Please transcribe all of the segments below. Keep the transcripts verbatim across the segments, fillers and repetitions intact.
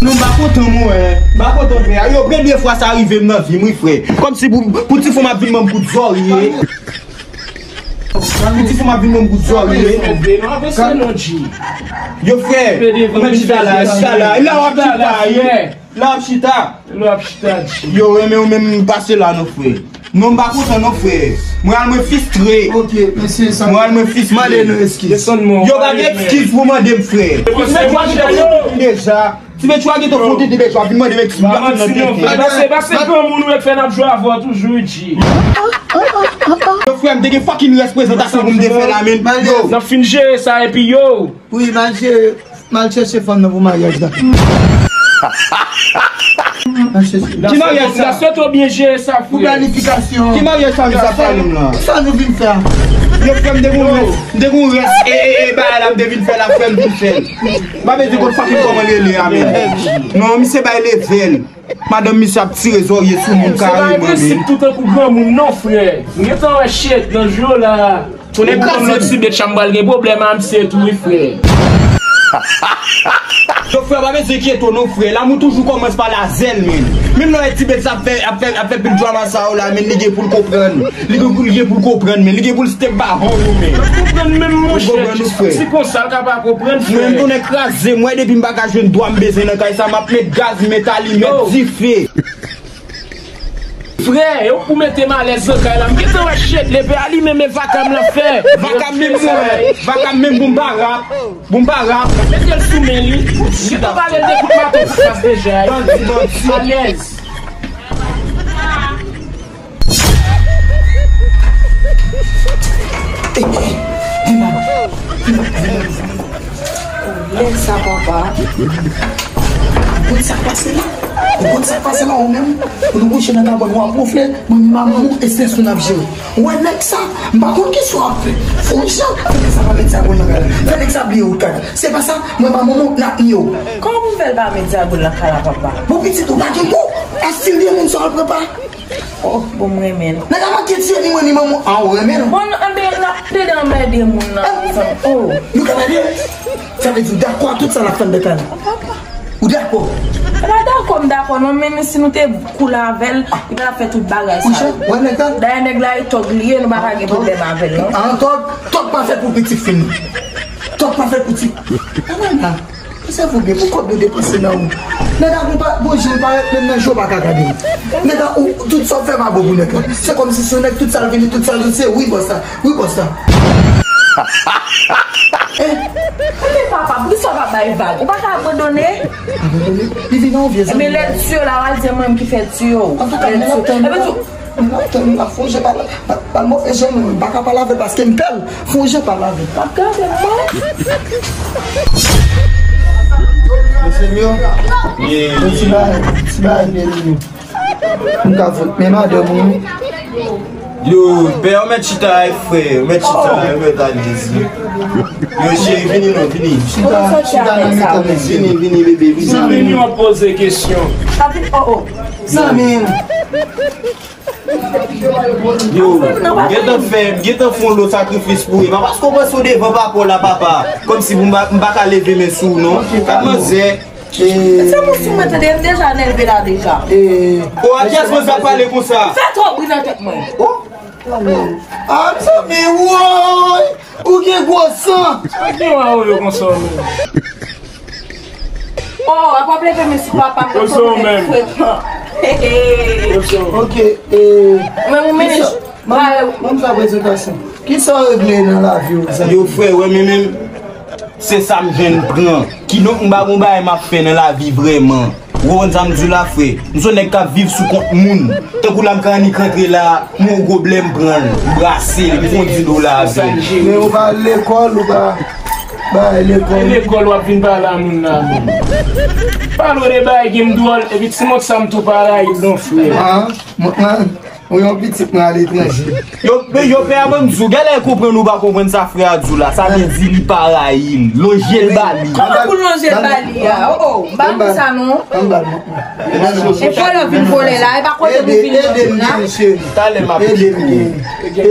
Non, m pa kontan, mwen. M pa kontan, frè. Yo, premye fwa sa rive m nan vi m, wi, frè. Kòmsi pou, pou ti fanm ap vin ban m kout zòrye. Pou ti fanm ap vin ban m kout zòrye. Yo, frè, ou mèt chita la, chita la. La w ap chita, ye. La w ap chita. Yo, renmen ou menm pase la, non, frè. Non, m pa kontan, non, frè. Mwen al mwen fistre. Ok, mesye, sa. Mwen al mwen fistre. Mande nou eskiz. Desann mwen. Yo pa gen eskiz pou mande m, frè. Ti bèt chwa gen tan fouti deja. Ti bèt chwa gen tan fouti, ti bèt chwa vin mande m eskiz. Pa manti non, frè. Pase, pase granmoun ou yo k fè n ap jwe avè w toujou, G. Yo, frè, m te gen fucking rès prezantasyon pou m te fè la, men. Yo. N ap fin jere sa, epi yo. Wi, m al jere. M al chèche fanm nan pou maryaj la. M al chèche. Ki maryaj sa? Daswete w byen jere sa, frè. Pou planifikasyon. Ki maryaj sa misye ap pale m la? Sa nou vin fè a? Yo, frè, m te gon rès, m te gon rès, e, e, e, bagay la, m te vin fè la, frè, m vin fè l. M pa bezwen konn fucking kòman l rele a, men. Non, misye bay level. Madanm misye ap tire zòrye sou moun kareman, men. Se pa enpresib tou tankou granmoun, non, frè. M gentan wè shit nan jou la. Konnen granmoun nan ti bèt chanm pral gen pwoblèm a misye tou, wi, frè. Yo, frè, pa bezwen enkyete w non, frè. Lanmou toujou kòmanse pa lazèl, men. Menm lè w wè ti bèt sa ap fè, ap fè, ap fè pil drama sa yo la, men li gen pou l konprann. Li gen pou, li gen pou l konprann, men. Li gen pou l step by home, men. Konprann menm, monchè. Ou konprann, frè? Se konsa l ka pa konprann, frè. Mwen, m tounen kraze, mwen, depi m pa ka jwenn dwa m bezwen nan kay sa, m ap met gaz, m met alimèt, dife. Frè, yo pou mete m alèz nan kay la. M gentan wè shit, lepe alimen, men vakam l ap fè. Vakam menm mwen, vakam menm pou m pa rap. Pou m pa rap. Mete l sou men li. M gentan pale l de kout mato pou fas deja. Bandi, bandi. Alèz. Lè sa, papa. Ou konn sa k pase la? Ou konn sa k pase la, ou menm? Pou nou kouche nan kabann, w ap wonfle, mwen menm ak ou, e se sou n ap jere. Ou wè nèg sa? M pa konn kisa w ap fè. Fè yon jan, fè nèg sa pa met dyagòl nan kay la. Fè nèg sa bliye wout kay la. Se pa sa, mwen pa manman w, n ap niye w. Kòman pou m fè l pa met dyagòl nan kay la, papa? Bon, pitit, ou pa gen gou. Estil de moun sa w ap pran pa. Oh, bon, m renmen l. Nèg la manke tiye ni mwen ni manman. Ah, ou renmen l? Bon, anben, n ap plede anmède moun nan. Oh. Nou ka mède? Sa vle di ou dakò ak tout sa l ap fè anndan kay la? Ou dakò? M pa dakò, m dakò non, men si nou te cool avè l, li pa t ap fè tout bagay sa yo. Ou chè? Wè nèg la? Dayè nèg la e tòg li ye, nou pa ka gen pwoblèm avè l non. Ah, tòg, tòg pa fèt pou pitit fi n. Tòg pa fèt pou ti. Anmède la. Sèvo byen, pou kòb yo depanse nan ou. Nèg a gon pa, bon, je l parèt menm nan je w pa ka gade l. Nèg a, ou, tout sa w fè pa bon pou nèg la. Se kòmsi se yon nèg, tout sa l vini, tout sa l di, se wi bòs la, wi bòs la. Hein? Men papa, poukisa w pa bay vag? Ou pa ka abandone? Abandone? Li vin nan yon vye zanmi. Ebyen lè l tiye w la, w al di mwen ki fè tiye w. Antouka, mwen ap tann. Ebyen tou, Mwen ap tann, mwen ap fè yon je pale, pa, pa l move je non, mwen pa ka pale avè l paske m pè l. Fè yon je pale avè l. M ap gade l non. Mesye m yo, yon ti bagay, ti bagay byen li. M ka fout men madanm ou. Yo, pè, ou mèt chita, frè, ou mèt chita, ou mèt alèz. Yo, cheri, vini non, vini. Chita, chita nan mitan mesye. Vini, vini, bebe, vini. Zanmi m, w ap poze kesyon. Sa vin, oh, oh. Zanmi m. Yo, m gentan fè, m gentan fè yon lòt sakrifis pou li. Pa paske w panse w devan papa w la, papa. Kòmsi pou m pa, m pa ka leve men sou ou, non. Gad manzè. Se pou si mwen tande, m deja nève la deja. O, a kiyès manzè ap pale konsa? Fè twòp bri nan tèt mwen. O, zanmi. A, zanmi, woy! Ou gen gwo san! Sa gen w a yo konsa w menm? Oh, ap ap leve men sou papa m. Yo se w menm. Frekan. Yo se w. Ok, e, men ou men kisa, ban m, ban m fè prezentasyon. Kisa w regle nan lavi w, zanmi? Yo, frè, wè men menm, se sa m jwenn pran. Kidonk, m pa gon bagay m ap fè nan lavi vrèman. Ou konprann sa m di w la, frè? M se yon nèg k ap viv sou kont moun. Tankou la m ka annik rantre la, m wè yon gwo blè m pran l, m brase l, m fè yon di dola avè l. Men ou pa al lekòl, ou pa bay lekòl. E lekòl w ap vin pale a moun la menm. Pale w de bagay ki m dwòl, epi ti mont sa m tou pa rayi l non, frè. Ah, mont lan. Ou yon pitit mwen aletranje. Yo, men yo pè a ban m di w, genlè konprann ou pa konprann sa frè a di w la, sa vle di li pa rayi l, lonje l ba li. Kòman pou l lonje l ba li a? O, o, m pa konn sa non. Anba non. E vòlè vin vòlè la, e pa kote nou vin vòlè la. Talè m ap ede m. E,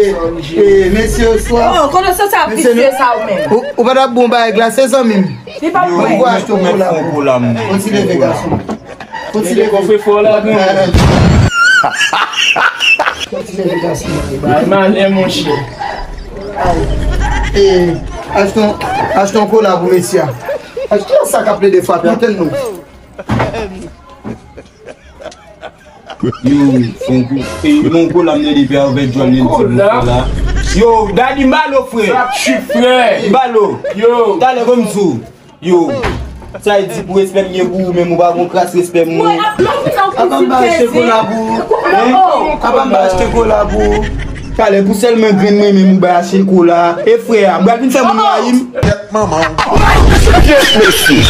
e, mesye oswa. Oh, konnen se sa visye sa ou menm. Ou, ou pa t ap bon bagay la, se zanmi m. Li pa bon. Ou achte yon kola pou. Kontinye vin gason. Kontinye. Kòfre fò la, men. Bay malè, monchè. E, achte yon, achte yon kola pou mesye a. Achte yon sa k ap plede frape, antann nou. Yo, fon kou. E, yon kola m tande pè avèk djòl li di kola. Yo, Dadi, m ba l ou, frè. Sa tchip, frè. M ba l ou. Yo. Talè, ban m di w. Yo, sa e di pou respè m gen pou ou, menm ou pa gon kras respè m. Apa m ba achte kola pou ou? Apa m ba achte kola pou ou? Talè pou sèlman grenn mwen menm ou ba achte kola. E frè a, m pral vin fè moun rayi m. Tèt manman w. Kèt mesye.